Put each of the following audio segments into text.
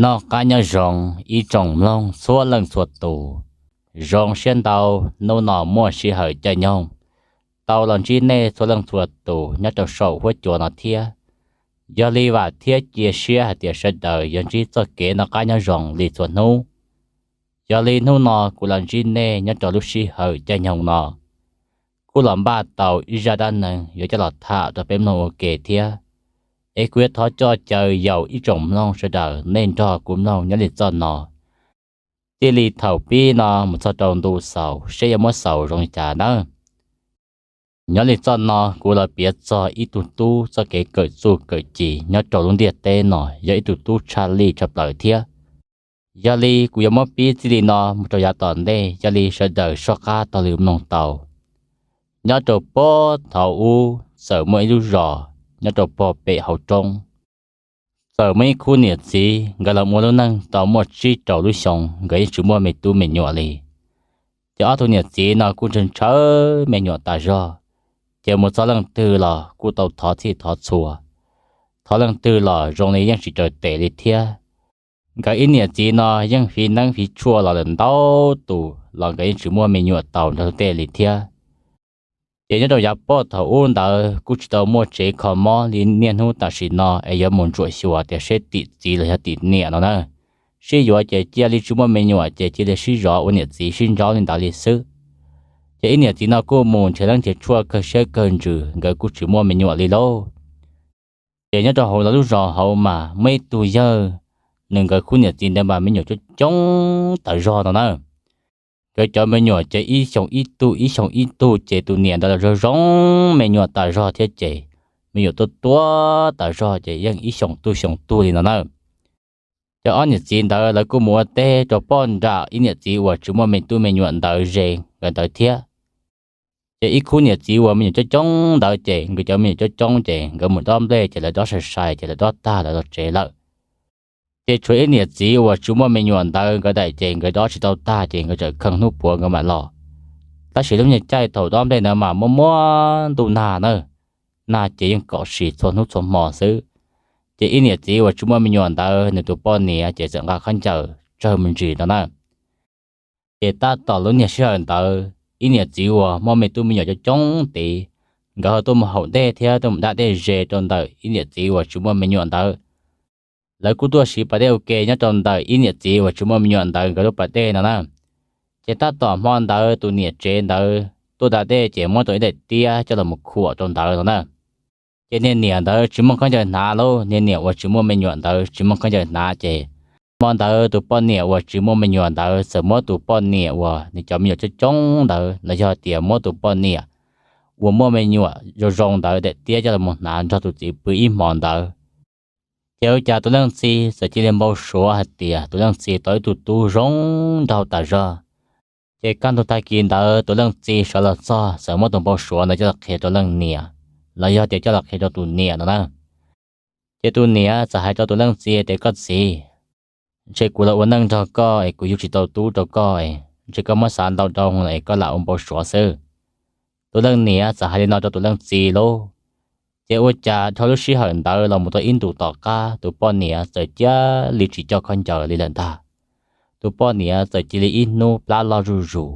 Noj qab nyob zoo ib tsoom mloog txhua leej txhua tus. Zoo siab ntau, hnub no muaj sij hawm caij nyoog tau los ntsib nej txhua leej txhua tus nyob rau saum huab cua no thiab. Yog li vam thiab cia siab hais tias sawv daws yuav ntsib txoj kev noj qab nyob zoo li txhua hnub. Yog li hnub no kuv los ntsib nej nyob rau lub sij hawm caij nyoog no, kuj los npaj tau ib zaj dab neeg yuav coj los tham rau peb mloog ua ke thiab. Es kuv yuav thov coj caw yaum ib tsoom mloog sawv daws nej nrog kuv mloog nyob li txoj no, txij li thaum pib no mus txog rau ntu xaus seb yuav muab xaus zoo li cas nawb. Nyob li txoj no kuv los piav txog ib tug tub txoj kev kawm txuj kawm ci nyob rau lub ntiaj teb no, yog ib tug tub tshaj lij tshaj plaws thiab. Yog li kuv yuav muab pib txij li no mus rau yav tom ntej, yog li sawv daws soj qab taug lw mloog tau. Nyob rau puag thaum ub txawm muaj ib lub zos nyob rau puag pem hauv roob. Txawm muaj ib khub niam txiv, nkawd los ua lub neej tau muaj tsib rau lub xyoo, nkawd yeej tsis muaj me tub me nyuam li. Ces ob tug niam txiv no kuj ntshaw ntshaw me nyuam tas zog, ces mus txog leej twg los kuj tau thov txhij thov txhua, thov leej twg los zoo li yeej tsis raws tes li thiab. Nkawd ib niam txiv no yeej fiv neeb fiv tshuaj los lawm ntau tus los nkawd yeej tsis muaj me nyuam tau nrog luag tej li thiab. Ces nyob rau yav puag thaum ub ntawd kuj tsis tau muaj tsev kho mob li niaj hnub tam sim no es yuav mus ntsuam xyuas tias seb tim txiv los yog tim niam no na. Sib yuav ces cia li tsis muaj me nyuam ces cia li sib zov ua niam txiv sib ntsaub li ntawd li xwb. Ces ib niam txiv no kuj mus nrhiav leeb nrhiav tshuaj kawg siab kawg ntsws, nkawd kuj tsis muaj me nyuam li lauj. Ces nyob rau hauv lawv lub zos hauv mas muaj ib tug yawg, nws nkawd khub niam txiv ntawd mas me nyuam coob coob tas zog no na. Nkawd cov me nyuam ces ib xyoos ib tug ib xyoos ib tug, ces tus niam ntawd los zoo zoo me nyuam tas zog thiab ces me nyuam tuaj tuaj tas zog ces yeej ib xyoos tug xyoos tug li no na. Ces ob niam txiv ntawd lawv kuj mus ua teb rau poj nram ib niam txiv uas tsis muaj me tub me nyuam ntawd ze nkawd ntawd thiab. Ces ib khub niam txiv uas me nyuam coob coob ntawd ces nkawd cov me nyuam coob coob ces nkawd mus dob nplej ces lawv dob sai sai ces lawv dob tag lawv los tsev lawm. Ces tshuav ib niam txiv uas tsis muaj me nyuam ntawd nkawd daim ces nkawd dob tsis tau tag ces nkawd txawm kheej hnub puav nkawd mam los. Tab sis lub nyuag caij thaum dob nplej ntawd mas muaj muaj ntuj nag na, nag ces yeej kom sim txhua hnub txhua hmo xwb. Ces ib niam txiv uas tsis muaj me nyuam ntawd nws tus poj niam ces txawm nqa khaub ncaws tsawg me ntsis no na. Ces tab tom lub niag sij hawm ntawd ib niam txiv uas muaj me tub me nyuam coob coob tid, nkawd ho tuaj mus haus dej thiab tuaj mus da dej ze rau ntawm ib niam txiv uas tsis muaj me nyuam ntawd. Lawv kuj tuaj siv pas dej ua ke nyob rau ntawm ib niam txiv uas tsis muaj me nyuam ntawd nkawd lub pas dej no na. Ces tab tom hmo ntawd tus niam tsev ntawd tuaj da dej ces muab tau ib daim tiab coj los mus khuam rau ntawd no na. Ces niag niam ntawd tsis muaj khaub ncaws hnav lauj, niag niam uas tsis muaj me nyuam ntawd tsis muaj khaub ncaws hnav ces hmo ntawd tus poj niam uas tsis muaj me nyuam ntawd txawm muab tus poj niam uas nws cov me nyuam coob coob ntawd los yog tias muab tus poj niam uas muaj me nyuam zoo zoo ntawd daim tiab coj los mus hnav nrog tus txiv pw ib hmo ntawd. Ces ua cas tus leej txiv txawm cia li npau suav hais tias tus leej txiv tau ib tug tub zoo nraug tas zog. Ces kaj ntug tag kis ntawd tus leej txiv sawv los txog txawm muab tus npau suav ntawd coj los qhia rau leej niam, los yog tias coj los qhia rau tus niam no na. Ces tus niam txawm hais rau tus leej txiv tias, Koj txiv, ntshe kuv los ua neej nrog koj es kuv yug tsis tau tub rau koj es ntshe koj muab xav ntau rau lawm es koj lam ua npau suav xwb. Tus leej niam txawm hais li no rau tus leej txiv lauj. Ces ua cas dhau lub sij hawm ntawd los mus tau ib ntus tom qab tus poj niam txawm cia li tsis coj khaub ncaws li lawm ntag. Tus poj niam txawm cia li ib hnub plab loj zuj zus.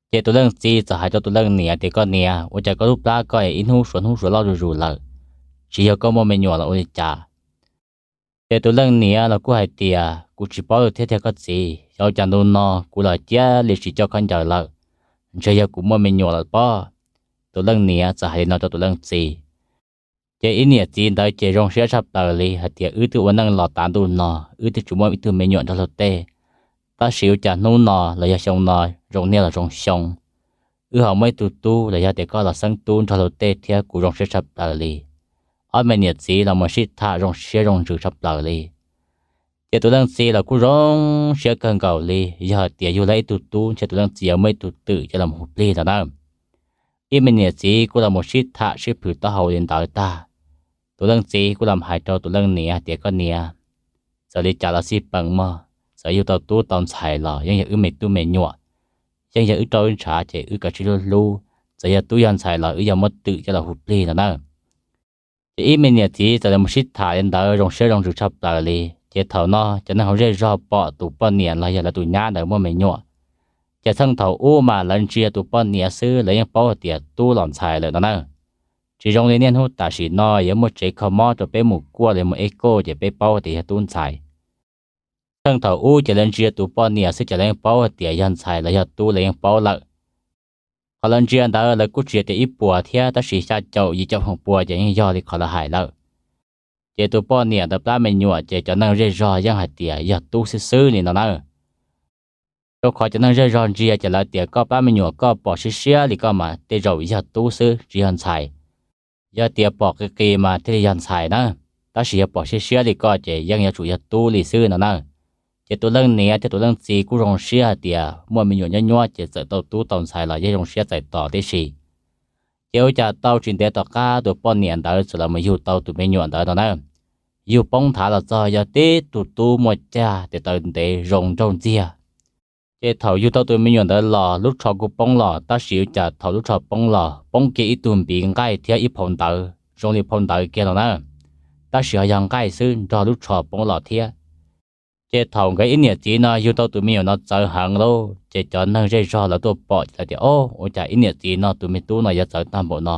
Ces tus leej txiv txawm hais rau tus leej niam tias, Koj niam, ua cas koj lub plab koj es ib hnub suav hnub suav loj zuj zus lawm? Tsis yog koj muaj me nyuam los ua li cas? Ces tus leej niam los kuj hais tias, Kuv tsis paub li thiab tiag koj txiv, xyov ua cas ntu no kuv los cia li tsis coj khaub ncaws lawm, ntshe yog kuv muaj me nyuam lawm pob. Tus leej niam txawm hais li no rau tus leej txiv. Ces ib niam txiv ntawd ces zoo siab tshaj plaws li hais tias, Wb twb ua neej los tav ntuj no, wb twb tsis muaj ib tug me nyuam nrog luag tej, tab sis ua cas hnub no los yog xyoo no zoo niaj los zoo xyoo, wb ho muaj ib tug tub los yog tias koj los xeeb tub nrog luag tej thiab, kuv zoo siab tshaj plaws li. Ob me niam txiv los mus sib tham zoo siab zoo ntsws tshaj plaws li. Ces tus leej txiv los kuj zoo siab kawg nkaus li, yog hais tias yug tau ib tug tub ntshe tus leej txiv yuav muaj ib tug twm coj los mus hu plig ntawd na. Ib me niam txiv kuj los mus sib tham sib plhws taub hau li ntawd tag, tus leej txiv kuj los hais rau tus leej niam tias, Koj niam, txawm li cas los xij peem mog, txawm yug tau tub tau ntxhais los yeej yog wb me tub me nyuam, yeej yog wb rau wb ntshav ces wb kav tsij hlub hlub, txawm yog tub yog ntxhais los wb yuav muab twm coj los hu plig ntawd na. Ces ib me niam txiv txawm los mus sib tham li ntawd zoo siab zoo ntsws tshaj plaws li. Ces thaum no cov neeg hauv zej zog pom tus poj niam los yog lawv tus nyab ntawd muaj me nyuam, ces txheej thaum ub mas lawv ntsia tus poj niam xwb lawv yeej paub hais tias tub los ntxhais lawm no na. Tsis zoo li niaj hnub tam sim no yuav muaj tsev kho mob rau peb mus kuaj los mus ej kauj ces peb paub tias yog tub ntxhais. Txheej thaum ub ces lawv ntsia tus poj niam xwb ces lawv yeej paub hais tias yog ntxhais los yog tub lawv yeej paub lawm. Qhov lawv ntsia ntawd lawv kuj tsis tias ib puas thiab, tab sis xya caum yim caum feem pua ces yeej yog li qhov lawv hais lawm. Ces tus poj niam ntawd plab me nyuam ces cov neeg zej zog yeej hais tias yog tub xwb xwb li no na. Rau qhov cov neeg zej zog ntsia ces lawv tias koj plab me nyuam koj pom siab siab li koj mas tej zaum yog tub xwb tsis yog ntxhais. Yog tias pom qis qis mas thiaj li yog ntxhais na, tab sis yog pom siab siab li koj ces yeej yuav tsum yog tub li xwb no na. Ces tus leej niam thiab tus leej txiv kuj zoo siab hais tias muaj me nyuam nyob nyob ces txawm tau tub tau ntxhais los yeej zoo siab txais tos tib si. Ces ua cas tau tsis ntev tom qab tus poj niam ntawd txawm los mus yug tau tus me nyuam ntawd no na. Yug poob nthav los txog yog tib tug tub muaj cag tes taw ntev zoo nraug ntxiag. Ces thaum yug tau tus me nyuam ntawd los lub tsho kuj poob los, tab sis ua cas thaum lub tsho poob los poob kiag ib tug npiv nqaij thiab ib phau ntawv zoo li phau ntawv kiag no na, tab sis ho yog nqaij xwb nrog lub tsho poob los thiab. Ces thaum nkawd ib niam txiv no yug tau tus me nyuam no txawv heev lauj, ces cov neeg zej zog lawv tuaj pom ces lawv tias, Ob, ua cas ib niam txiv no tus me tub no yuav txawv tag npaum no?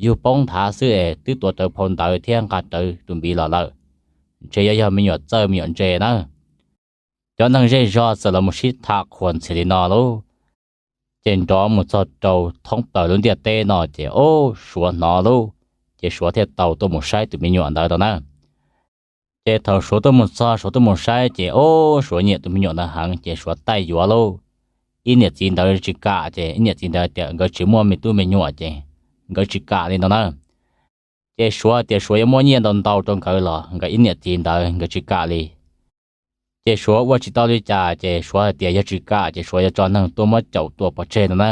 Yug poob nthav xwb es twb tuav rawv phau ntawv thiab nqa rawv tus npiv los lawm, ntshe yuav yog me nyuam txawj me nyuam ntse na. Cov neeg zej zog txawm los mus sib tham qhuas ntxhias li no lauj. Ces nrov mus txog rau thoob plaws lub ntiaj teb no ces, ob, Suav hnov lauj, ces Suav thiaj tau tuaj mus saib tus me nyuam ntawd tau na. Ces thaum Suav tuaj mus txog Suav tuaj mus saib ces, ob, Suav nyiam tus me nyuam ntawd heev ces Suav taij yuav lauj. Ib niam txiv ntawd tsis kam ces ib niam txiv ntawd tias nkawd tsis muaj me tub me nyuam ces nkawd tsis kam li no na. Ces Suav tias Suav yuav muab nyiaj ntau ntau rau nkawd los nkawd ib niam txiv ntawd nkawd tsis kam li. Ces Suav ua tsis tau li cas ces Suav hais tias yog tsis kam ces Suav yuav tso neeg tuaj muab caum tua pov tseg no na.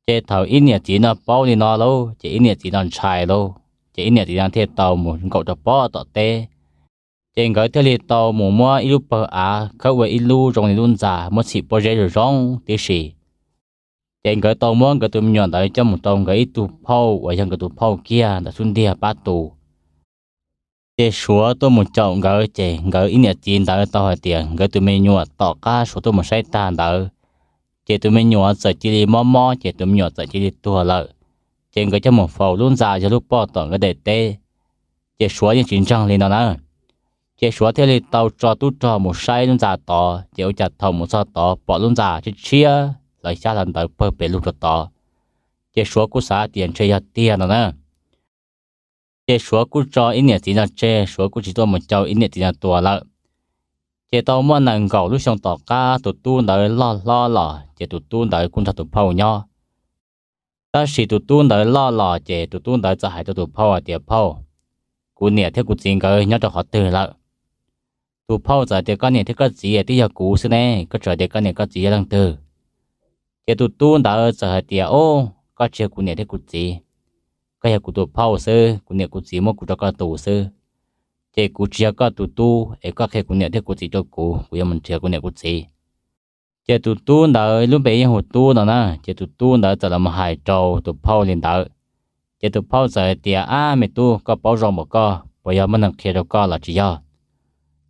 Ces thaum ib niam txiv no paub li no lauj, ces ib niam txiv no ntshai lauj, ces ib niam txiv no thiaj tau mus nkaum rau pob tom teb. Ces nkawd thiaj li tau mus muab ib lub pawg av khawb ua ib lub zoo li lub ntxa muab txhim pob zeb zoo zoo tib si. Ces nkawd tau muab nkawd tus me nyuam ntawd coj mus rau nkawd ib tug phauj uas yog nkawd tus phauj kiag ntawm xub ntiag pab tu. Ces Suav tuaj mus caum nkawd ces nkawd ib niam txiv ntawd tau hais tias nkawd tus me nyuam tom qab Suav tuaj mus saib tag ntawd, ces tus me nyuam txawm cia li mob mob ces tus me nyuam txawm cia li tuag lawm. Ces nkawd coj mus faus lub ntxa yog lub poj tom nkawd daim teb. Ces Suav yeej tsis ntseeg li no na. Ces Suav thiaj li tau tso tub rog mus saib lub ntxa tod, ces ua cas thaum mus txog tod pom lub ntxa tshiab tshiab hlawv xyab hlawv ntawv pawg pes lug rau tod. Ces Suav kuj xav tias ntshe yog tiag no na. Ces Suav kuj tso ib niam txiv no tseg, Suav kuj tsis tuaj mus caum ib niam txiv no tua lawm. Ces tau muaj nees nkaum lub xyoo tom qab tus tub ntawd loj hlob los, ces tus tub ntawd kuj nrog tus phauj nyob. Tab sis tus tub ntawd loj los ces tus tub ntawd txawm hais rau tus phauj hais tias, Phauj, kuv niam thiab kuv txiv nkawd nyob rau qhov twg lawm? Tus phauj txawm tias, Koj niam thiab koj txiv twb yog kuv xwb ne, koj tseem tias koj niam koj txiv yog leej twg? Ces tus tub ntawd txawm hais tias, Ob, koj tsis yog kuv niam thiab kuv txiv, koj yog kuv tus phauj xwb, kuv niam kuv txiv muab kuv rau koj tu xwb. Ces kuv tsis yog koj tus tub es koj qhia kuv niam thiab kuv txiv rau kuv, kuv yuav mus nrhiav kuv niam kuv txiv. Ces tus tub ntawd lub npe yeej hu Tub no na, ces tus tub ntawd txawm los mus hais rau tus phauj li ntawd. Ces tus phauj txawm hais tias, Ab me tub, koj paub zoo npaum koj, puas yog muaj neeg qhia rau koj los tsis yog?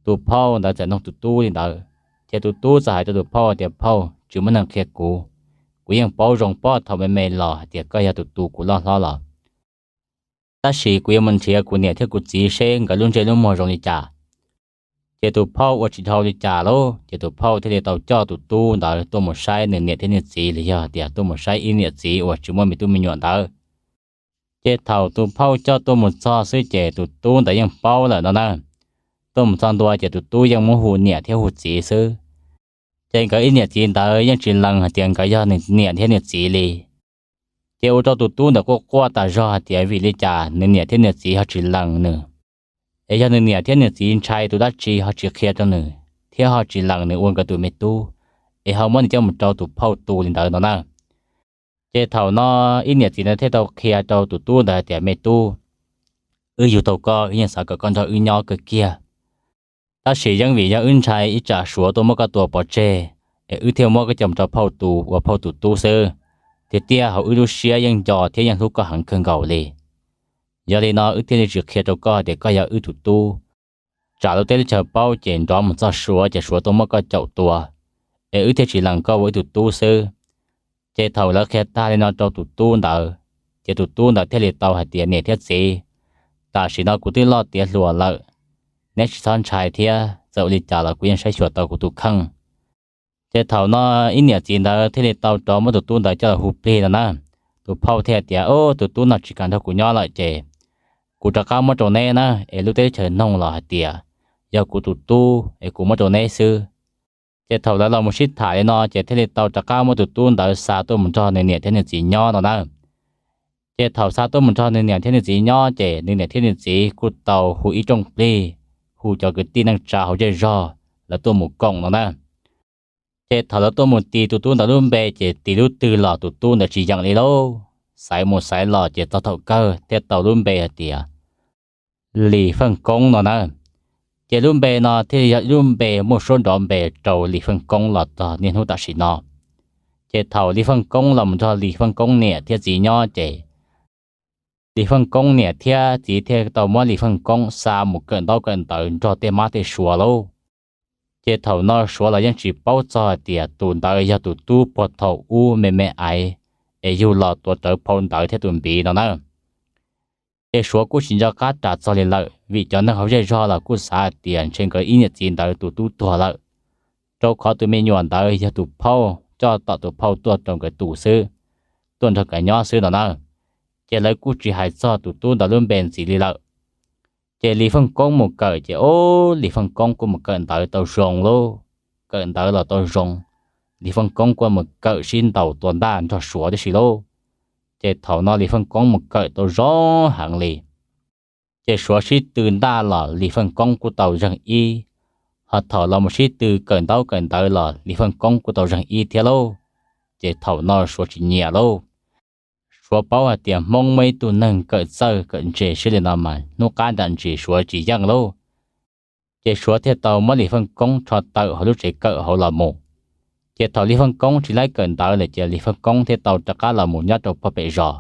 Tus phauj ntawd txawm nug tus tub li ntawd. Ces tus tub txawm hais rau tus phauj tias, Phauj, tsis muaj neeg qhia kuv, kuv yeej paub zoo pob thaum me me los hais tias koj yog tus tu kuv loj hlob los. Tab sis kuv yuav mus nrhiav kuv niam thiab kuv txiv seb nkawd lub ntsej lub muag zoo li cas. Ces tus phauj ua tsis dhau li cas lauj, ces tus phauj thiaj li tau coj tus tub ntawd tuaj mus saib nws niam thiab nws txiv los yog tias tuaj mus saib ib niam txiv uas tsis muaj me tub me nyuam ntawd. Ces thaum tus phauj coj tuaj mus txog xwb ces tus tub ntawd yeej paub lawm no na. Tuaj mus txog ntua ces tus tub yeej muab hu niam thiab hu txiv xwb. Ces nkawd ib niam txiv ntawd yeej tsis lees hais tias nkawd yog nws niam thiab nws txiv li. Ces ua rau tus tub ntawd quaj quaj tas zog hais tias vim li cas nws niam thiab nws txiv ho tsis lees nws, es yog nws niam thiab nws txiv ntshai tus dab tsi ho tsis qhia rau nws thiab ho tsis lees nws ua nkawd tus me tub, es ho muab nws coj mus rau tus phauj tu li ntawd no na. Ces thaum no ib niam txiv ntawd thiaj tau qhia rau tus tub ntawd hais tias, Me tub, wb yug tau koj wb yeej xav kom koj nrog wb nyob kawg kiag. Tab sis yeej vim yog wb ntshai ib tsam Suav tuaj muab koj tua pov tseg, es wb thiaj muab koj coj mus rau phauj tu ua phauj tus tub xwb. Tiag tiag hauv wb lub siab yeej nco thiab yeej hlub koj heev kawg nkaus li. Yog li no wb thiaj li tsis qhia rau koj tias koj yog wb tus tub. tsam lub teb lub chaws paub ces nrov mus txog Suav ces Suav tuaj muab koj caum tua, es wb thiaj tsis lees koj ua ib tug tub xwb. Ces thaum lawv qhia tag li no rau tus tub ntawd, ces tus tub ntawd thiaj li tau hais tias, Niam thiab txiv, tam sim no kuv twb loj tiav hluas lawm, neb tsis txhob ntshai thiab, txawm ua li cas los kuv yeej saib xyuas tau kuv tus kheej. Ces thaum no ib niam txiv ntawd thiaj li tau rov muab tus tub ntawd coj los hu plig no na. Tus phauj thiaj tias, Ub, tus tub no tsis kam nrog kuv nyob lawm ces kuv rov qab muab rau neb na, es lub teb chaws noog los hais tias yog kuv tus tub es kuv muab rau neb xwb. Ces thaum lawv los mus sib tham li no ces thiaj li tau rov qab muab tus tub ntawd xa tuaj mus nrog nws niam thiab nws txiv nyob no na. Ces thaum xa tuaj mus nrog nws niam thiab nws txiv nyob ces nws niam thiab nws txiv kuj tau hu ib rooj plig, hu cov kwv tij neej tsa hauv zej zog, lawv tuaj mus koom no na. Ces thaum lawv tuaj mus tis tus tub ntawd lub npe ces tis lub twg los tus tub ntawd tsis yeem li lauj. Xaiv mus xaiv los ces txog thaum kawg thiaj tau lub npe hais tias Lis Feej Koob no na. Ces lub npe no thiaj yog lub npe muaj suab nrov npe rau Lis Feej Koob los txog niaj hnub tam sim no. Ces thaum Lis Feej Koob los mus nrog Lis Feej Koob niam thiab txiv nyob ces Lis Feej Koob niam thiab txiv thiaj tau muab Lis Feej Koob xa mus kawm ntaub kawm ntawv nrog tej mab tej suav lauj. Ces thaum no suav los yeej tsis paub txog hais tias tus ntawd yog tus tub puag thaum ub me me aiv, es yug los tuav rawv phau ntawv thiab tus npiv no na. Ces suav kuj tsis nco qab ras txog li lawm, vim cov neeg hauv zej zog los kuj xav hais tias ntshe nkawd ib niam txiv ntawd tus tub tuag lawm, rau qhov tus me nyuam ntawd yog tus phauj coj tom tus phauj tuaj rau nkawd tus xwb, tuaj nrog nkawd nyob xwb no na. Ces lawv kuj tsis hais txog tus tub ntawd lub npe ntxiv li lawm. Ces Lis Feej Koob mus kawm ces, o, Lis Feej Koob kuj mus kawm ntawv tau zoo lauj. Kawm ntawv los tau zoo, Lis Feej Koob kuj mus kawm sib ntaus tua ntaj nrog suav tib si lauj. Ces thaum no Lis Feej Koob mus kawm tau zoo heev li. Ces suav sib tw ntaj los Lis Feej Koob kuj tau zeeg ib, ho thaum los mus sib tw kawm ntaub kawm ntawv los Lis Feej Koob kuj tau zeeg ib thiab lauj. Ces thaum no suav tsis nyiam lauj. Suav paub hais tias Hmoob muaj ib tug neeg kawm txawj kawm ntse siab li no mas hnub qab nram ntsis suav tsis yeej lauj. Ces suav thiaj tau muab Lis Feej Koob rho tawm hauv lub tsev kawm hauv los mus. Ces thaum Lis Feej Koob tsis laib kawm ntawv lawm ces Lis Feej Koob thiaj tau rov qab los mus nyob rau pob pem zos.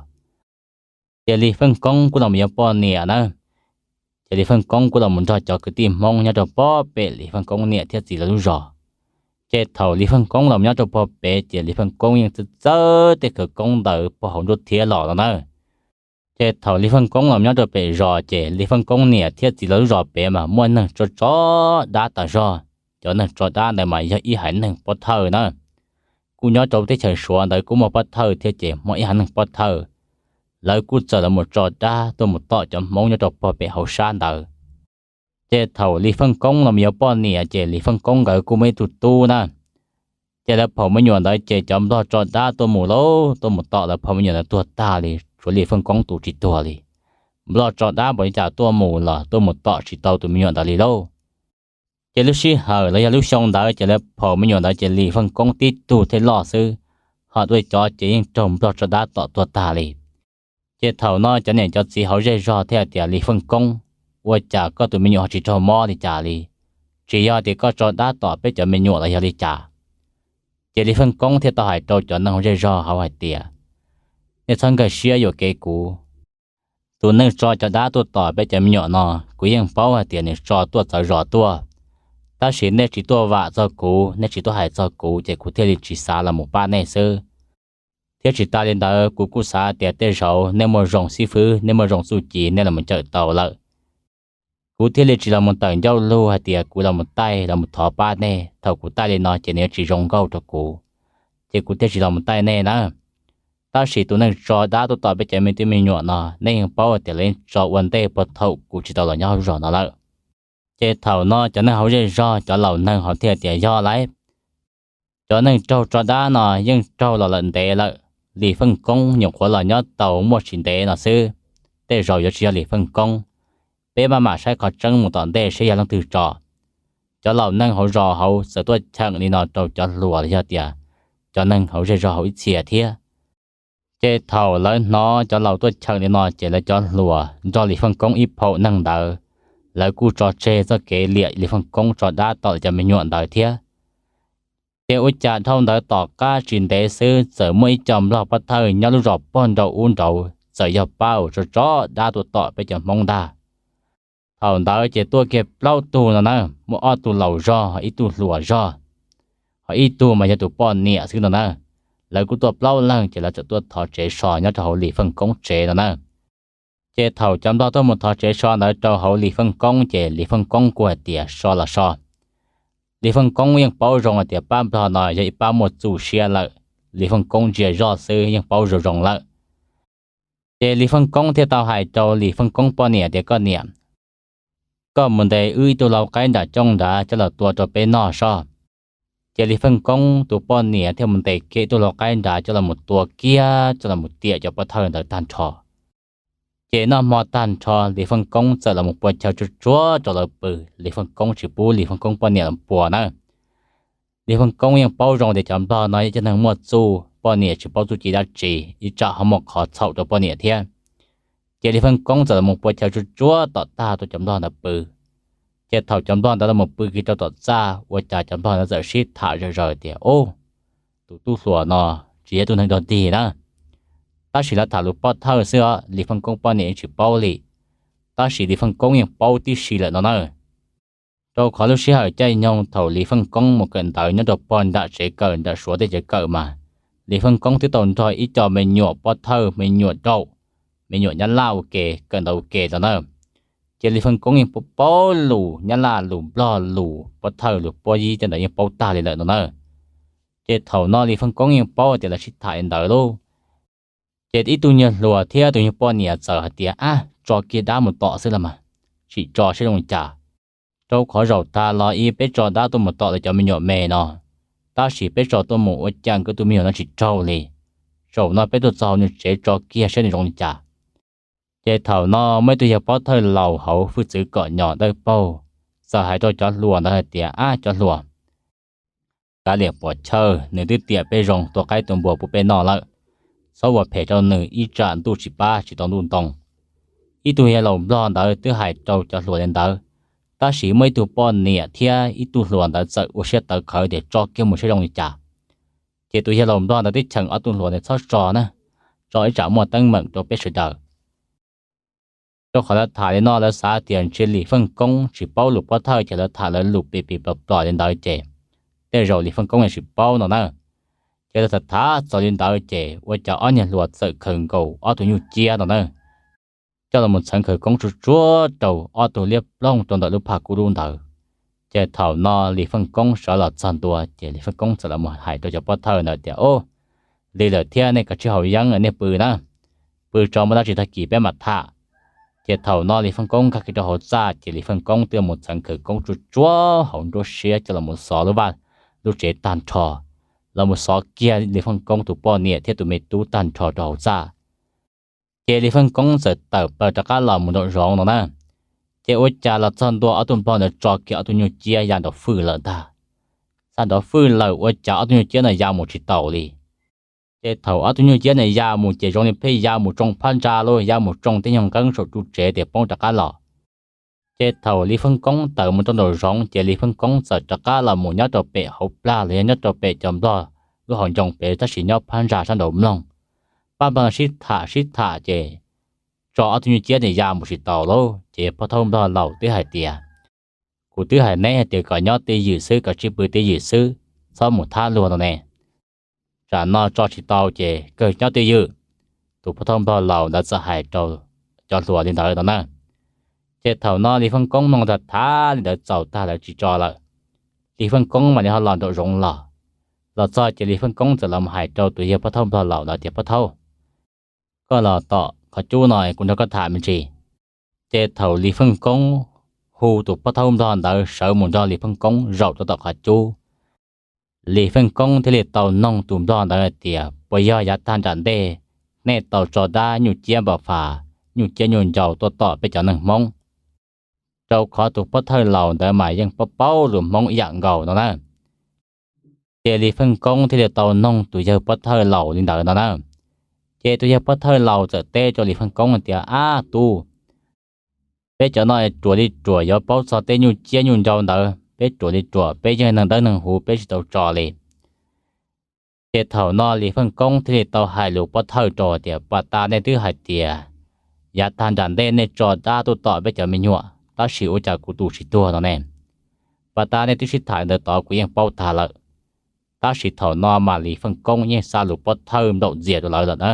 Ces Lis Feej Koob kuj los mus yuav poj niam na. Ces Lis Feej Koob kuj los mus nrog cov kwv tij Hmoob nyob rau pob pem Lis Feej Koob niam thiab txiv lawv lub zos. Ces thaum Lis Feej Koob los mus nyob rau pob pem ces Lis Feej Koob yeej txawj txawj tej khawv koob ntawd puag hauv nruab thiab los no na. Ces thaum Lis Feej Koob los mus nyob rau pem zos ces Lis Feej Koob niam thiab txiv lawv lub zos pem mas muaj neeg tso tso dab tas zog. Cov neeg tso dab ntawd mas yog ib haiv neeg pob thawj na. Kuj nyob rau teb chaws suav ntawd kuj muaj pob thawj thiab ces muaj ib haiv neeg pob thawj, lawv kuj txawm los mus tso dab tuaj mus tom cov Hmoob nyob rau pob pem hauv sab ntawd. Ces thaum Lis Feej Koob los mus yuav poj niam ces Lis Feej Koob nkawd kuj muaj ib tug tub na. Ces lawv phaum me nyuam ntawd ces cov nplog tso dab tuaj mus lauj, tuaj mus tom lawv phaum me nyuam ntawd tuag tag li, tshuav Lis Feej Koob tus tsis tuag li. Nplog tso dab npaum li cas tuaj mus los tuaj mus tom tsis tau tus me nyuam ntawd li lauj. Ces lub sij hawm los yog lub xyoo ntawd ces lawv phaum me nyuam ntawd ces Lis Feej Koob tib tug thiaj loj xwb, ho dua cov ces yeej raug nplog tso dab tom tuag tag li. Ces thaum no cov niam cov txiv hauv zej zog thiaj tias, Lis Feej Koob, ua cas koj tus me nyuam ho tsis raug mob li cas li? Tsis yog tias koj tso dab tom peb cov me nyuam los yog li cas? Ces Lis Feej Koob thiaj tau hais rau cov neeg hauv zej zog hauv hais tias, nej txhob nkag siab yuam kev kuv. Tus neeg tso cov dab tuaj tom peb cov me nyuam no, kuv yeej paub hais tias nws tso tuaj txawv zos tuaj, tab sis nej tsis tuaj vam txog kuv, nej tsis tuaj hais txog kuv ces kuv thiaj li tsis xav los mus pab nej xwb. Thiab tsis tas li ntawd kuv kuj xav tias tej zaum nej muaj zoo xib fwb, nej muaj zoo txuj ci nej los mus cawm tau lawm. Kuv thiaj li tsis los mus tawm ncauj lug hais tias kuv los mus taij los mus thov pab nej, thaum kuv taij li no ces nws yuav tsis zoo nkauj rau kuv, ces kuv thiaj tsis los mus taij nej na. Tab sis tus neeg tso dab tuaj tom peb cov me tub me nyuam no, nej yeej paub tias lawv yeej tso ua ntej puag thaum kuv tsis tau los nyob hauv zos no lawm. Ces thaum no cov neeg hauv zej zog cov laus neeg hauv thiaj tias, yog lawm. Cov neeg raug tso dab no yeej raug los lawm ntev lawm. Lis Feej Koob nyuam qhuav los nyob tau muaj tsis ntev no xwb, tej zaum yuav tsis yog Lis Feej Koob. Peb maj mam saib qhov tseeb mus tom ntej seb yog leej twg tso. Cov laus neeg hauv zos hauv txawm tuaj cheem li no rau cov hluas los yog tias cov neeg hauv zej zog hauv ib txhia thiab. Ces thaum lawv hnov cov laus tuaj cheem li no ces lawv cov hluas nrog Lis Feej Koob ib phaum neeg ntawd, lawv kuj tso tseg txoj kev liam Lis Feej Koob tso dab tom lawv cov me nyuam ntawd thiab. Ces ua cas dhau ntawd tom qab tsis ntev xwb txawm muaj ib co nplog pov thawj nyob lub zos pog nrau ub nraud txawm yog pab tso tso dab tuaj tom peb cov Hmoob ntag. Thaum ntawd ces tuaj kiag plaub tug no na, muaj ob tug laus zog, ib tug hluas zog, ho ib tug mas yog tus poj niam xwb no na. Lawv kuj tuaj plaub leeg ces lawv txawm tuaj thov tsev so nyob rau hauv Lis Feej Koob tsev no na. Ces thaum cov nplog tuaj mus thov tsev so ntawd rau hauv Lis Feej Koob ces Lis Feej Koob kuj hais tias so los so. Lis Feej Koob yeej paub zoo hais tias pab nplog no yog ib pab muaj txuj siab lawm, Lis Feej Koob ntsia zoj xwb yeej paub zoo zoo lawm. Ces Lis Feej Koob thiaj tau hais rau Lis Feej Koob poj niam tias, Koj niam, koj mus ntes wb ib tug lau qaib nram cooj nrad coj los tua rau peb noj soj. Ces Lis Feej Koob tus poj niam thiaj mus ntes kiag ib tug lau qaib nrad coj los mus tua kiag coj los mus tiam cov pov thawj ntawd tag nrho. Ces noj hmo tag nrho Lis Feej Koob txawm los mus pua chaw tsuag tsuag rau lawv pw, Lis Feej Koob tsis pub Lis Feej Koob poj niam los pua na. Lis Feej Koob yeej paub zoo tias cov nplog no yog cov neeg muaj txuj, poj niam tsis paub txuj ci dab tsi, ib tsam ho muaj qhov txhaum rau poj niam thiab. Ces Lis Feej Koob txawm los mus pua chaw tsuag tsuag tom tag rau cov nplog ntawd pw. Ces thaum cov nplog ntawd los mus pw kiag rau tom txaj ua cas cov nplog ntawd txawm sib tham zom zaws tias, Ub, tus tub hluas no tsis yog tus neeg dog dig na. Tab sis lawv tham lus pov thawj xwb os, Lis Feej Koob poj niam yeej tsis paub li, tab sis Lis Feej Koob yeej paub tib si lawm no na. Rau qhov lub sij hawm caij nyoog thaum Lis Feej Koob mus kawm ntawv nyob rau pog nram tsev kawm nram Suav teb chaws kawm mas, Lis Feej Koob twb tau nrog ib co me nyuam pov thawj, me nyuam rau, me nyuam Nyab Laj ua ke kawm ntawv ua ke no na. Ces Lis Feej Koob yeej paub lus Nyab Laj, lus nplog, lus pov thawj, lus pob yib tej ntawd yeej paub tag li lawm no na. Ces thaum no Lis Feej Koob yeej paub tias lawv sib tham li ntawd lauj. Ces ib tug nyuag hluas thiab tus nyuag poj niam txawm hais tias, Ab, tso kiag dab mus tom xwb los mas, tsis tso seb zoo li cas. Rau qhov zaum tas los ib peb tso dab tuaj mus tom lawv cov me nyuam me no, tab sis peb tso tuaj mus ua cas nkawd tus me nyuam no tsis raug li. Zaum no peb tuaj txog hauv nws tsev tso kiag seb nws zoo li cas. Ces thaum no muaj ib tug yawg pov thawj laus hauv hwj txwv kom nyom dawb paug txawm hais rau cov hluas ntawd hais tias, Ab cov hluas, kav liam pom chawj, nws twb tiam peb zoo, tua qaib tua npua pub peb noj lawm. Txhob ua phem rau nws, ib tsam ntuj tsis pab tsis tau ntuj ntoo. Ib tug yawg laus nplog ntawd twb hais rau cov hluas li ntawd, tab sis muaj ib tug poj niam thiab ib tug hluas ntawd txawm ua siab tawv qhawv tias, Tso kiag mus seb zoo li cas. Ces tus yawg laus nplog ntawd twb cheem ob tug hluas tias, Txhob tso na, tso ib tsam muaj teeb meem rau peb sawv daws. Rau qhov lawv tham li no lawv xav tias ntshe Lis Feej Koob tsis paub lus pov thawj ces lawv tham lawv lus pim pim plom plom li ntawd ces tej zaum Lis Feej Koob yeej tsis paub no na. Ces lawv tham tham txog li ntawd ces ua cas ob niag hluas txawm khaws nkaus ob tug nyuj ciab no na, coj los mus txheev khawv koob tsuag tsuag rau ob tug liab ploog rau ntawm lub phaj kub dub ntawd. Ces thaum no Lis Feej Koob sawv los txog ntua ces Lis Feej Koob txawm los mus hais rau cov pov thawj ntawd tias, Ub, lig lawm thiab, nej kav tsij haus yeeb nej pw na, pw tso muaj dab tsi tag kis peb mam tham. Ces thaum no Lis Feej Koob nkag kiag rau hauv txaj ces Lis Feej Koob twb los mus txheev khawv koob tsuag tsuag hauv nruab siab coj los mus xov lub vaj lub tsev tag nrho, los mus xov kiag Lis Feej Koob tus poj niam thiab tus me tub tag nrho rau hauv txaj. Ces Lis Feej Koob txawm tawm plaws rov qab los mus nraum zoov no na. Ces ua cas los txog ntua ob tug nplog ntawd tso kiag ob tug nyuj ciab ya nrov fwj lawm ntag. Xa nrov fwj lawm ua cas ob tug nyuj ciab no ya mus tsis taus li. Ces thaum ob tug nyuj ciab no ya mus ces zoo li pheej ya mus tsoo phab ntsa los ya mus tsoo tej nyuag nqeeb saum ru tsev tias poob rov qab los. Ces thaum Lis Feej Koob tawm mus rau nraum zoov ces Lis Feej Koob txawm rov qab los mus nyob rau pem hauv plag los yog nyob rau pem cov nplog lub hauv ncoo pem tab sis nyob phab ntsa sab nraud mloog. Pab nplog sib tham sib tham ces tso ob tug nyuj ciab ntawd ya mus tsis taus lauj. Ces pov thawj nplog laus twb hais tias, Kuv twb hais neb hais tias kom nyob twj ywm xwb, kom tsij pw twj ywm xwb, txhob mus thab luag no ne. Tsam no tso tsis tau ces kawg nyob twj ywm. Tus pov thawj nplog laus ntawd txawm hais rau cov hluas li ntawd no na. Ces thaum no Lis Feej Koob mloog tham tham li ntawd txaus tag lawv tsis tso lawm. Lis Feej Koob mam li ho los nraum zoov los. Los txog ces Lis Feej Koob txawm los hais rau tus yawg pov thawj nplog laus ntawd tias, Pov thawj, koj los tom qhov cub no kuv nrog koj tham me ntsis. Ces thaum Lis Feej Koob hu tus pov thawj nplog ntawd sawv mus nrog Lis Feej Koob zaum rau tom qhov cub, Lis Feej Koob thiaj li tau noog tus nplog ntawd hais tias, Puas yog yav tag nram ntej nej tau tso dab nyuj ciab npa fas, nyuj ciab nyuj ncau tuaj tom peb cov neeg Hmoob? Rau qhov tus pov thawj laus ntawd mas yeej paub paub lus Hmoob ib yam nkaus no na. Ces Lis Feej Koob thiaj li tau noog tus yawg pov thawj laus li ntawd no na. Ces tus yawg pov thawj laus txawm teb rau Lis Feej Koob tias, Ab tub, peb cov no ruam li ruam yuav paub txog tej nyuj ciab nyuj ncau ntawd, peb ruam li ruam, peb yeej neeg dawb neeg huv peb tsis tau tso li. Ces thaum no Lis Feej Koob thiaj li tau hais lus pov thawj rau tias, Pas tas nej twb hais tias yav tag nram ntej nej tso dab tuaj tom peb cov me nyuam, tab sis ua cas kuv tus tsis tuag no ne? Pas tas nej twb sib tham ntawd tod kuv yeej paub tag lawm. Tab sis thaum no mas Lis Feej Koob yeej xa lus pob thawj nplaum ntxias rau lawv lawm na.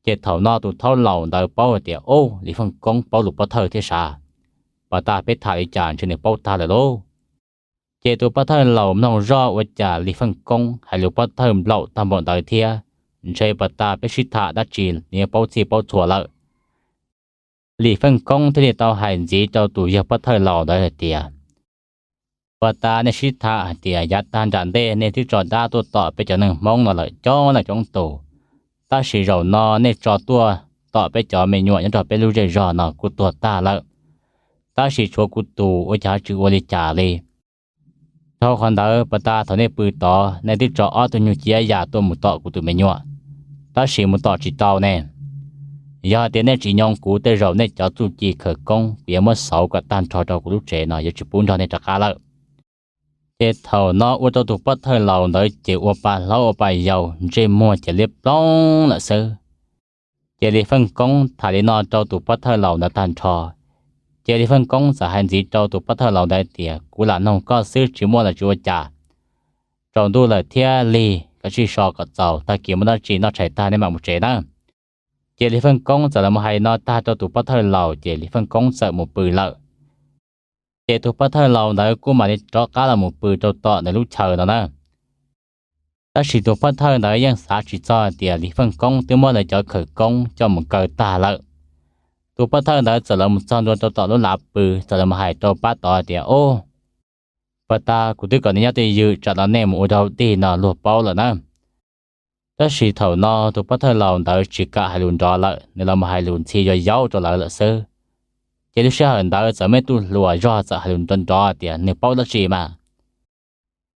Ces thaum no tus thaub laus ntawd paub hais tias, Ub, Lis Feej Koob paub lus pob thawj thiab sav. Pas tas peb tham li cas ntshe nws paub tag lawm lauj. Ces tus pov thawj laus mloog zoj ua cas Lis Feej Koob hais lus pov thawj nplaum tag npaum ntawd thiab, ntshe pas tas peb sib tham dab tsi nws yeej paub txhij paub txhua lawm. Lis Feej Koob thiaj li tau hais ntxiv rau tus yawg pov thawj laus ntawd hais tias, Pas tas nej sib tham hais tias yav tag nram ntej nej twb tso dab tuaj tom peb cov neeg Hmoob no lawm coob leej coob tus, tab sis zaum no nej tso tuaj tom peb cov me nyuam nyob rau peb lub zej zog no kuj tuag tag lawm, tab sis tshuav kuv tus ua cas ho tsis ua li cas li. Dhau qhov ntawd pas tas thaum nej pw tod nej twb tso ob tug nyuj ciab yam tuaj mus tom kuv tus me nyuam, tab sis mus tom tsis tau ne. Yog hais tias nej tsis nyoo kuv tej zaum nej cov txuj ci khawv koob kuv yuav muab xauv kom tag nrho rau kuv lub tsev no yuav tsis pub nrog nej rov qab lawm. Ces thaum no ua rau tus pov thawj laus ntawd ces ua pa hlaub ua pa yau ntsej muag ces liab ploog lawm xwb. Ces Lis Feej Koob tham li no rau tus pov thawj laus ntawd tag nrho, ces Lis Feej Koob txawm hais ntxiv rau tus pov thawj laus ntawd tias, Kuv lam noog koj xwb tsis muaj los tsis ua cas, tsaus ntuj lawm thiab Lis, koj sim so kom txaus, tag kis muaj dab tsi noj tshais tag nej mam mus tsev nawb. Ces Lis Feej Koob txawm los hais no tag rau tus pov thawj laus ces Lis Feej Koob txawm mus pw lawm. Ces tus pov thawj laus ntawd kuj mam li rov qab los mus pw rau tom nws lub chaw no na. Tab sis tus pov thawj ntawd yeej xav tsis txog tias Lis Feej Koob twb muab lawv cov khawv koob coj mus kaw tag lawm. Tus pov thawj ntawd txawm los mus txog ntua rau tom lub lav pw, txawm los hais rau pab tod tias, Ub, pas tas kuv twb kom nej nyob twj ywm tsam no nej mus ua rau tig no luag paub lawm na. Tab sis thaum no tus pov thawj laus ntawd tsis kam hais lus nrov lawm, nws los mus hais lus ntxhi yuav yaub rau lawv lawm xwb. Ces lub sij hawm ntawd txawm muaj ib tug hluas zog txawm hais lus nrov nrov tias nws paub dab tsi mas.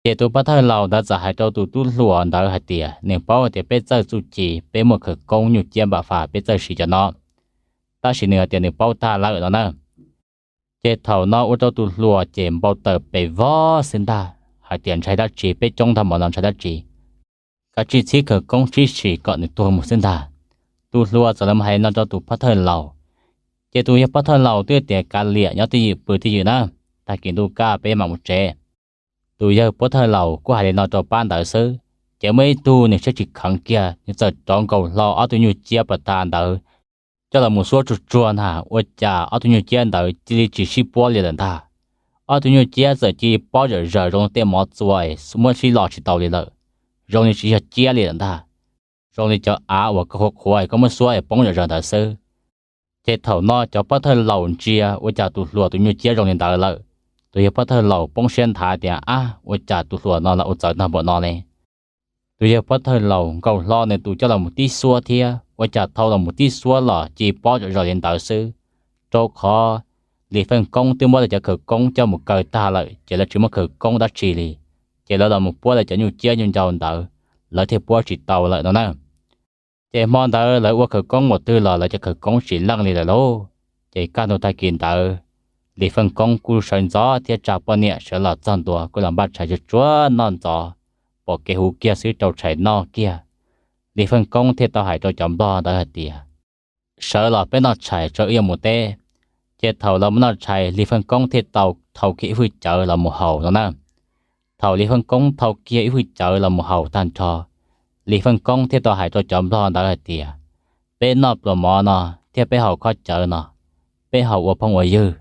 Ces tus pov thawj laus ntawd txawm hais rau tus tub hluas ntawd hais tias nws paub tias peb txawj txuj ci, peb muaj khawv koob nyuj ciab npam fas peb txawj siv cov no, tab sis nws hais tias nws paub tag lawm no na. Ces thaum no ua rau tus hluas ces npau taws pes vog xwb ntag, hais tias ntshai dab tsi, peb coob tag npaum no ntshai dab tsi, kav tsij txhib khawv koob sib sim kom nws tuag mus xwb ntag. Tus hluas txawm los hais no rau tus pov thawj laus, ces tus yawg pov thawj laus twb tias kav liam nyob twj ywm pw twj ywm na, tag kis ntuj kaj peb mam mus tsev. Tus yawg pov thawj laus kuj hais li no rau pab ntawd xwb, ces muaj ib tug nws siab tsis kheev kiag, nws txawm rov nkaus hlo ob tug nyuj ciab pas tas ntawd coj los mus xuab tsuag tsuag ntag, ua cas ob tug nyuj ciab ntawd cia li tsis sib puab li lawm ntag. Ob tug nyuj ciab txawm cia li pob zom zaws zoo li tej mov txua es muab sib los tsis tau li lawm, zoo li tsis yog ciab li lawm ntag, zoo li cov av uas koj qhuav qhuav es koj muab xuab es poob zom zaws ntawd xwb. Ces thaum no cov pov thawj laus ntsia ua cas tus hluas tus nyuj ciab zoo li ntawd lawm, tus yawg pov thawj laus poob siab nthav tias, Ab, ua cas tus hluas no los ua txawv tag npaum no ne? Tus yawg pov thawj laus nkaus hlo nws tus coj los mus tib xuab thiab, ua cas thau los mus tib xuab los cia li pob zom zaws li ntawd xwb, rau qhov Lis Feej Koob twb muab lawv cov khawv koob coj mus kaw tag lawm ces lawv tsis muaj khawv koob dab tsi li, ces lawv los mus puab lawv cov nyuj ciab nyuj ncau ntawd, lawv thiaj puab tsis tau lawm no na. Ces hmo ntawd lawv ua khawv koob npaum twg los lawv cov khawv koob tsis leej li lawm lauj. Ces kaj ntug tag kis ntawd, Lis Feej Koob kuj sawv ntxov thiab tsa poj niam sawv los txog ntua kuj los npaj tshais tsuag tsuag noj ntxov, pom kev huv kiag xwb rau tshais noj kiag. Lis Feej Koob thiaj tau hais rau cov nplog ntawd hais tias, Sawv los peb noj tshais tso wb yuav mus teb. Ces thaum lawv mus noj tshais Lis Feej Koob thiaj tau thau kiag ib hwj cawv los mus haus no na. Thaum Lis Feej Koob thau kiag ib hwj cawv los mus haus tag nrho, Lis Feej Koob thiaj tau hais rau cov nplog ntawd hais tias, Peb noj pluas mov no thiab peb haus khob cawv no, peb haus ua phooj ua ywg.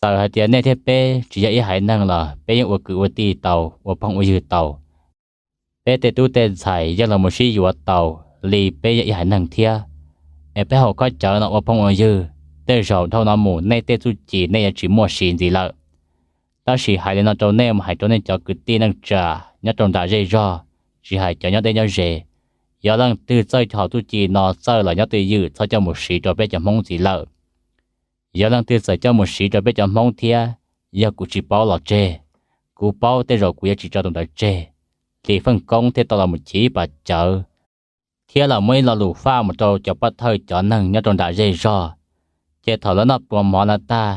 Txawm hais tias nej thiab peb tsis yog ib haiv neeg los peb yeej ua kwv ua tij tau, ua phooj ua ywg tau. Peb tej tub tej ntxhais yeej los mus sib yuav tau li peb yog ib haiv neeg thiab. Es peb haus khob cawv no ua phooj ua ywg, tej zaum dhau no mus nej tej txuj ci nej yuav tsis muaj siv ntxiv lawm. Tab sis hais li no rau nej mus hais rau nej cov kwv tij neej tsa nyob rau nram zej zog, tsis hais cov nyob deb nyob ze, yog leej twg txawj cov hom txuj ci no txawj los nyob twj ywm txhob coj mus siv rau peb cov Hmoob ntxiv lawm. Yog leej twg txawm coj mus siv rau peb cov Hmoob thiab, yog kuv tsis paub los tseg, kuv paub tej zaum kuv yuav tsis tso tus ntawd tseg. Lis Feej Koob thiaj tau los mus chim ib pas cawv thiab los muab ib lo lus faj mus rau cov pov thawj cov neeg nyob rau nram zej zog. Ces thaum lawv noj pluas mov no tag,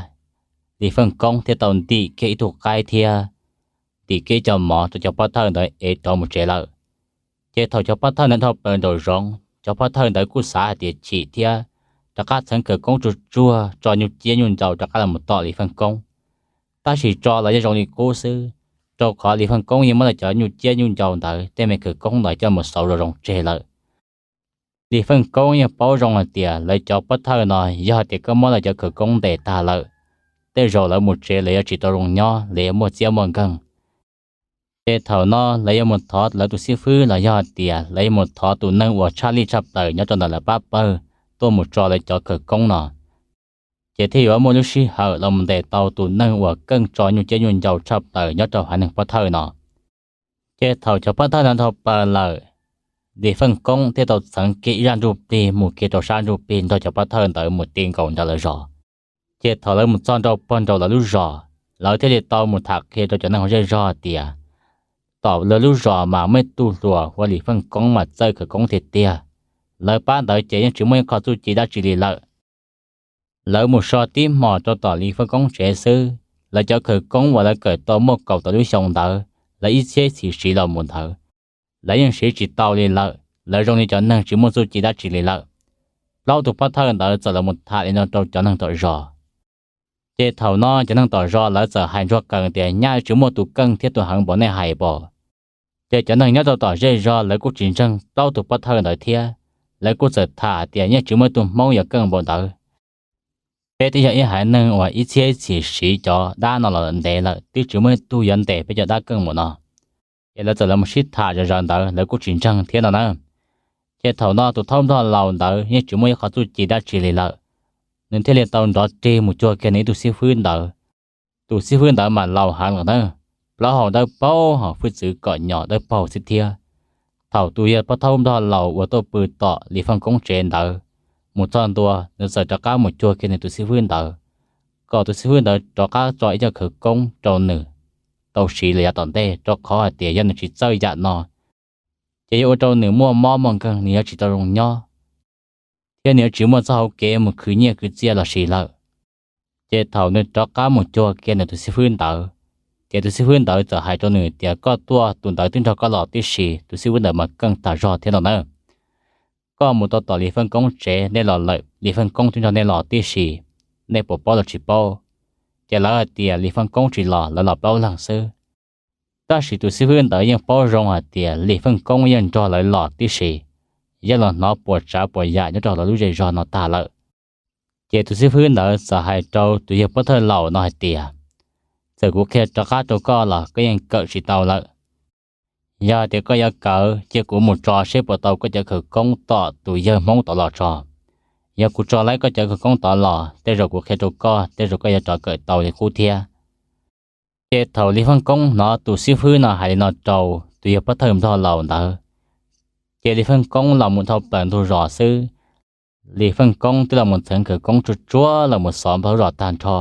Lis Feej Koob thiaj tau ntim kiag ib tug qaib thiab ntim kiag ib co mov rau cov pov thawj ntawd ev rov mus tsev lawm. Ces thaum cov pov thawj ntawd dhau plaws nraum zoov, cov pov thawj ntawd kuj xav hais tias chim thiab, rov qab txheev khawv koob tsuag tsuag tso nyuj ciab nyuj ncaus rov qab los mus tom Lis Feej Koob. Tab sis tso los yeej zoo li qub xwb, rau qhov Lis Feej Koob yeej muab lawv cov nyuj ciab nyuj ncaus ntawd tej me khawv koob ntawd coj mus xauv zoo zoo tseg lawm. Lis Feej Koob yeej paub zoo hais tias lawv cov pov thawj no yog hais tias koj muab lawv cov khawv koob ntes tag lawm, tej zaum lawv mus tsev lawv yuav tsis tau zoo nyob, lawv yuav muaj txiab muaj nkeeg. Ces thaum no lawv yuav mus thov lawv tus xib fwb los yog hais tias lawv yuav mus thov tus neeg uas tshaj lij tshaj plaws nyob rau ntawm lawv pab pawg tuaj mus tso lawv cov khawv koob no, ces thiaj yuav muaj lub sij hawm los mus ntes tau tus neeg uas keej tso nyuj ciab nyuj ncaus tshaj plaws nyob rau haiv neeg pov thawj no. Ces thaum cov pov thawj no dhau plaws lawm, Lis Feej Koob thiaj tau txheev kiag ib zaj ntsuj plig mus kiag rau sab ntsuj plig nrog cov pov thawj ntawd mus ti nkaus nram lawv zos. Ces thaum lawv mus txog nrau pog nraum lawv lub zos, lawv thiaj li tau mus tham qhia rau cov neeg hauv zej zog tias tom lawv lub zos mas muaj ib tug hluas hu ua Lis Feej Koob mas txawj khawv koob tiag tiag. Lawv pab ntawd ces yeej tsis muaj ib qho txuj ci dab tsi li lawm. Lawv mus so tib hmos rau tom Lis Feej Koob tsev xwb, lawv cov khawv koob uas lawv kawm tau muaj kaum tawm lub xyoo ntawd, lawv ib txhiab txhim siv los mus ntawd, lawv yeej siv tsis tau li lawm, lawv zoo li cov neeg tsis muaj txuj ci dab tsi li lawm. Plaub tus pov thawj ntawd txawm los mus tham li no rau cov neeg tom zos. Ces thaum no cov neeg tom zos lawv txawm hais ntsuag qees tias nyaj tsis muaj tus keej thiab tus heev npaum nej hais pom. Ces cov neeg nyob rau tom zej zog lawv kuj tsis ntseeg plaub tus pov thawj ntawd thiab, lawv kuj txawm tham tias yeej tsis muaj ib tug Hmoob yuav keej npaum ntawd. Peb twb yog ib haiv neeg uas ib txhiab ib txhis siv cov dab no los ntev lawm, twb tsis muaj ib tug yuav ntes peb cov dab keej npaum no. Ces lawv txawm los sib tham zom zaws ntawd lawv kuj tsis ntseeg thiab no na. Ces thaum no tus thaub nplog laus ntawd yeej tsis muaj ib qho txuj ci dab tsi li lawm, nws thiaj li tau nrov rig mus cuag kiag nws ib tug xib fwb ntawd. Tus xib fwb ntawd mas laus heev lawm na, plaub hau dawb paug ho hwj txwv kom nyom dawb paug xwb thiab. Thaum tus yawg pov thawj nplog laus uas tuaj pw tom Lis Feej Koob tsev ntawd mus txog ntua, nws txawm rov qab mus cuag kiag nws tus xib fwb ntawd, kom tus xib fwb ntawd rov qab tso ib co khawv koob rau nws tau siv lawm yav tom ntej, rau qhov hais tias yog nws tsis txawj yam no ces yuav ua rau nws muaj mob muaj nkeeg, nws yuav tsis tau zoo nyob, thiab nws yuav tsis muaj txoj hauv kev mus khwv nyiaj khwv txiaj los sis lawm. Ces thaum nws rov qab mus cuag kiag nws tus xib fwb ntawd, ces tus xib fwb ntawd txawm hais rau nws tias koj tuaj tus ntawd twb nrog koj los tib si, tus xib fwb ntawd mas keej tag zog thiab no na. Koj mus tau tom Lis Feej Koob tsev nej los lawm, Lis Feej Koob twb nrog nej los tib si, nej puas paub los tsis paub? Ces lawv hais tias Lis Feej Koob tsis los, lawv los plaub leeg xwb. Tab sis tus xib fwb ntawd yeej paub zoo hais tias Lis Feej Koob yeej nrog lawv los tib si, yeej los hnov puas tsav puas yam nyob rau lawv lub zej zog no tag lawm. Ces tus xib fwb ntawd txawm hais rau tus yawg pov thawj laus no hais tias txawm kuv qhia rov qab rau koj los koj yeej kawm tsis tau lawm. Yog hais tias koj yuav kawm, cia kuv mus tso seb puas tau koj cov khawv koob tom tus yawg Hmoob tod los tso. Yog kuv tso laib koj cov khawv koob tod los, tej zaum kuv qhia rau koj, tej zaum koj yuav rov kawm tau li qub thiab. Ces thaum Lis Feej Koob hnov tus xib fwb no hais li no rau tus yawg pov thawj nplog laus ntawd, ces Lis Feej Koob los mus dhau plaws ntug zos xwb. Lis Feej Koob twb los mus txheev khawv koob tsuag tsuag los mus xov nplog lub zos tag nrho.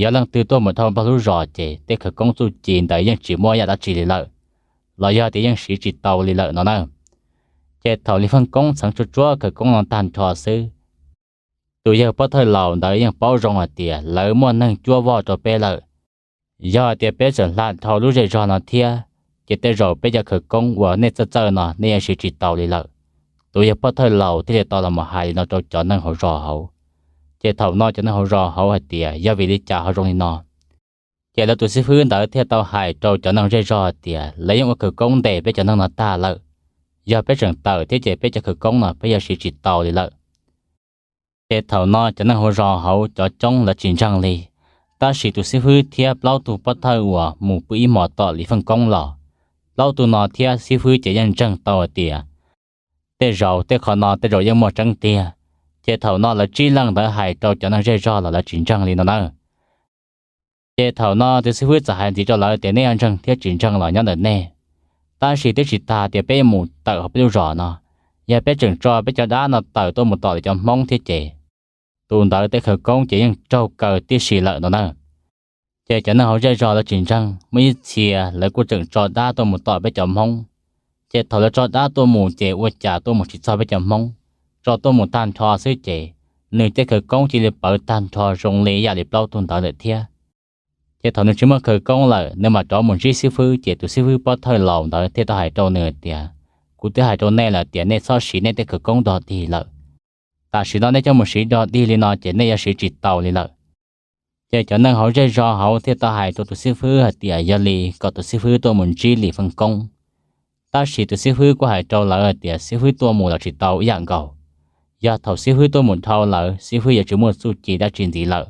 Yog leej twg tuaj mus dhau nplog lub zos ces tej khawv koob txuj ci ntawd yeej tsis muaj yam dab tsi li lawm, los yog tias yeej siv tsis tau li lawm no na. Ces thaum Lis Feej Koob txheev tsuag tsuag khawv koob no tag nrho xwb, tus yawg pov thawj laus ntawd yeej paub zoo hais tias lawv muaj neeg cuab voj rau peb lawm. Yog hais tias peb tseem hla dhau lub zej zog no thiab, ces tej zaum peb cov khawv koob uas nej txawj txawj no nej yuav siv tsis tau li lawm. Tus yawg pov thawj laus thiaj li tau los mus hais li no rau cov neeg hauv zos hauv. Ces thaum no cov neeg hauv zos hauv hais tias yog vim li cas ho zoo li no. Ces lawv tus xib fwb ntawd thiaj tau hais rau cov neeg zej zog hais tias lawv yeej ua khawv koob ntes peb cov neeg no tag lawm. Yog peb tseem tawm thiab ces peb cov khawv koob no peb yuav siv tsis tau li lawm. Ces thaum no cov neeg hauv zos hauv cov coob lawv tsis ntseeg li, tab sis tus xib fwb thiab plaub tug pov thawj uas mus pw ib hmos tom Lis Feej Koob los, plaub tug no thiab xib fwb ces yeej ntseeg tau hais tias tej zaum tej qhov no tej zaum yeej muaj tseeb tiag. Ces thaum no lawv tsib leeg ntawd hais rau cov neeg zej zog los lawv tsis ntseeg li no na. Ces thaum no tus xib fwb txawm hais ntxiv rau lawv tias nej yuav ntseeg thiab tsis ntseeg los nyob ntawm nej, tab sis twb tsis tas tias peb mus tawm hauv peb lub zos no. Yog peb tseem tso peb cov dab no tawm tuaj mus tom lawv cov Hmoob thiab ces tus ntawd tej khawv koob ces yeej raug kaw tib si lawm no na. Ces cov neeg hauv zej zog lawv tsis ntseeg, muaj ib txhia lawv kuj tseem tso dab tuaj mus tom peb cov Hmoob. Ces thaum lawv tso dab tuaj mus ces ua cas tuaj mus tsis txog peb cov Hmoob, tso tuaj mus tag nrho xwb ces nws tej khawv koob cia li pawv tag nrho zoo li yam li plaub tug ntawd lawm thiab. Ces thaum nws tsis muaj khawv koob lawm, nws mam rov mus ntsib xib fwb, ces tus xib fwb pov thawj laus ntawd thiaj tau hais rau nws tias kuv twb hais rau nej lawm tias nej txhob siv nej tej khawv koob dog dig lawm. Tam sim no nej coj mus siv dog dig li no ces nej yuav siv tsis tau li lawm. Ces cov neeg hauv zej zog hauv thiaj tau hais rau tus xib fwb hais tias yog li kom tus xib fwb tuaj mus ntsib Lis Feej Koob. Tab sis tus xib fwb kuj hais rau lawv hais tias xib fwb tuaj mus los tsis tau ib yam nkaus. Yog thaum xib fwb tuaj mus dhau lawm, xib fwb yuav tsis muaj txuj ci dab tsi ntxiv lawm.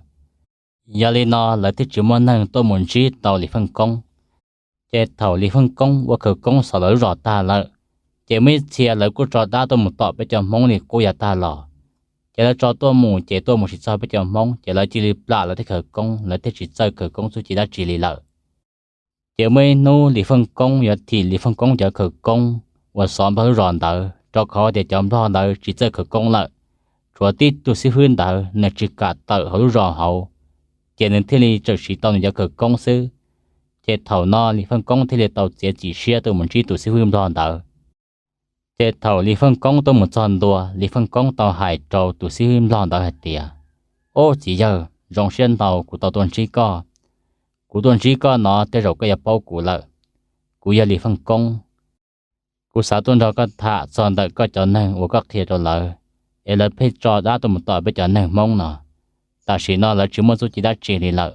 Yog li no lawv thiaj tsis muaj neeg tuaj mus ntsib tau Lis Feej Koob. Ces thaum Lis Feej Koob ua khawv koob xov lawv lub zos tag lawm, ces muaj ib txhia lawv kuj tso dab tuaj mus tom peb cov Hmoob li qub yav tag los. Ces lawv tso tuaj mus ces tuaj mus tsis txog peb cov Hmoob, ces lawv cia li plam lawv tej khawv koob, lawv thiaj tsis txawj khawv koob txuj ci dab tsi li lawm. Ces muaj ib hnub Lis Feej Koob yuav thim Lis Feej Koob cov khawv koob uas xov Nplog lub zos ntawd, rau qhov tias cov Nplog ntawd tsis txawj khawv koob lawm. Tshuav tib tug xib fwb ntawd nws tsis kam tawm hauv lub zos hauv, ces nws thiaj li tseem siv tau nws cov khawv koob xwb. Ces thaum no Lis Feej Koob thiaj li tau txiav txim siab tuaj mus ntsib tus xib fwb Nplog ntawd. Ces thaum Lis Feej Koob tuaj mus txog ntua, Lis Feej Koob tau hais rau tus xib fwb Nplog ntawd hais tias, Ob, txiv yawg, zoo siab ntau kuv tau tuaj ntsib koj. Kuv tuaj ntsib koj no tej zaum koj yuav paub kuv lawm. Kuv yog Lis Feej Koob. Kuv xav tuaj nrog koj tham txog ntawm koj cov neeg uas koj qhia rau lawv, es lawv pheej tso dab tuaj mus tom peb cov neeg Hmoob no. Tam sim no lawv tsis muaj txuj ci dab tsi li lawm,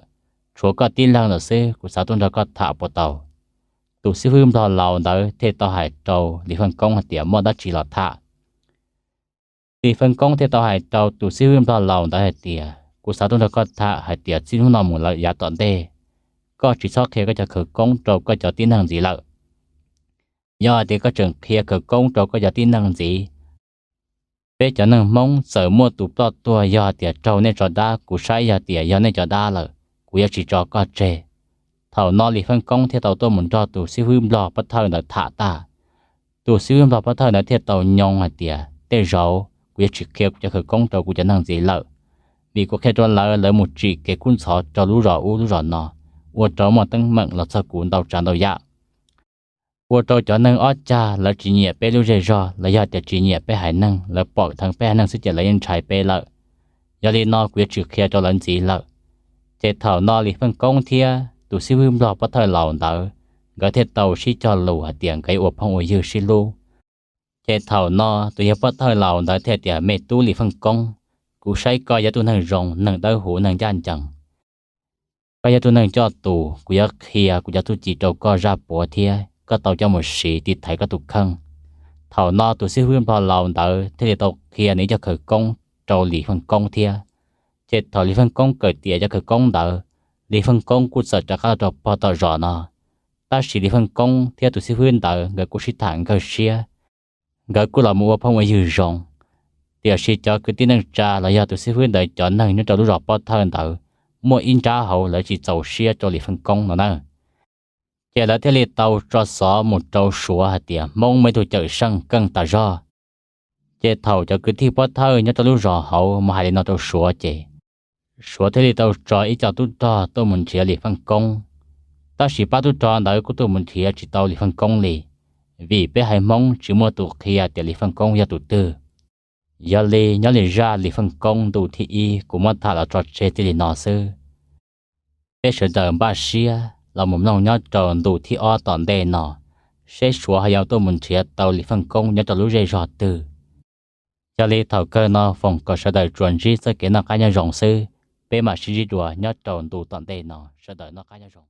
tshuav koj tib leeg lawm xwb, kuv xav tuaj nrog koj tham puas tau? Tus xib fwb Nplog laus ntawd thiaj tau hais rau Lis Feej Koob hais tias, Muaj dab tsi los tham. Lis Feej Koob thiaj tau hais rau tus xib fwb Nplog laus ntawd hais tias, Kuv xav tuaj nrog koj tham hais tias txij hnub no mus lawm yav tom ntej, koj tsis txhob qhia koj cov khawv koob rau koj cov tib neeg ntxiv lawm. Yog hais tias koj tseem qhia khawv koob rau koj cov tib neeg ntxiv, peb cov neeg Hmoob txawm muaj tus ploj tuag yog hais tias raug nej tso dab, kuv saib yog tias yog nej cov dab lawm, kuv yuav tsis tso koj tseg. Thaum no Lis Feej Koob thiaj tau tuaj mus nrog tus xib fwb Nplog pov thawj ntawd tham tag. Tus xib fwb Nplog pov thawj ntawd thiaj tau nyoo hais tias, Tej zaum kuv yuav tsis qhia kuv cov khawv koob rau kuv cov neeg ntxiv lawm, vim kuv qhia rau lawv, lawv mus tsim kev kub ntxhov rau lub zos ub lub zos no, ua rau muaj teeb meem los txog kuv ntau tsav ntau yam, ua rau cov neeg ob cag lawv tsis nyiam peb lub zej zog los yog tias tsis nyiam peb haiv neeg, lawv pom dheev peb haiv neeg xwb ces lawv yeej ntshai peb lawm. Yog li no kuv yuav tsis qhia rau lawv ntxiv lawm. Ces thaum no Lis Feej Koob thiab tus xib fwb Nplog pov thawj laus ntawd, nkawd thiaj tau sib cog lus hais tias nkawd yuav ua phooj ua ywg sib hlub. Ces thaum no tus yawg pov thawj laus ntawd thiaj tias, Me tub Lis Feej Koob, kuv saib koj yog tus neeg zoo, neeg dawb huv, neeg ncaj ncees. Koj yog tus neeg coj tus, kuv yuav qhia kuv cov txuj ci rau koj zaj puav thiab koj tau coj mus siv tiv thaiv koj tus kheej. Thaum no tus xib fwb Nplog laus ntawd thiaj li tau qhia nws ib co khawv koob rau Lis Feej Koob thiab. Ces thaum Lis Feej Koob kawm tiav cov khawv koob ntawd, Lis Feej Koob kuj txawm rov qab los rau pog tom zos no. Tab sis Lis Feej Koob thiab tus xib fwb ntawd nkawd kuj sib tham nkawg siab, nkawd kuj los mus ua phooj ua ywg zoo. Tiam sis cov kwv tij neej tsa los yog tus xib fwb ntawd cov neeg nyob rau lub zos pov thawj ntawd, muaj ib nrab hauv lawv tsis txaus siab rau Lis Feej Koob no na. Ces lawv thiaj li tau tso xov mus rau Suav hais tias Hmoob muaj ib tug cawm seej keej tas zog. Ces thaum cov kwv tij pov thawj nyob rau lub zos hauv mus hais li no rau Suav ces Suav thiaj li tau tso ib co tub rog tuaj mus nrhiav Lis Feej Koob. Tab sis pab tub rog ntawd kuj tuaj mus nrhiav tsis tau Lis Feej Koob li, vim peb haiv Hmoob tsis muaj tus qhia tias Lis Feej Koob yog tus twg. Yog li nyob li zaj Lis Feej Koob ntu thib ib kuv muab tham los tso tseg txij li no xwb. Peb sawv daws npaj siab los mus mloog nyob rau ntu thib ob tom ntej no, seb Suav ho yuav tuaj mus nrhiav tau Lis Feej Koob nyob rau lub zej zog twg. Yog li thaum kawg no foom kom sawv daws tsuas ntsib txoj kev noj qab nyob zoo xwb, peb mam sib ntsib dua nyob rau ntu tom ntej no, sawv daws noj qab nyob zoo.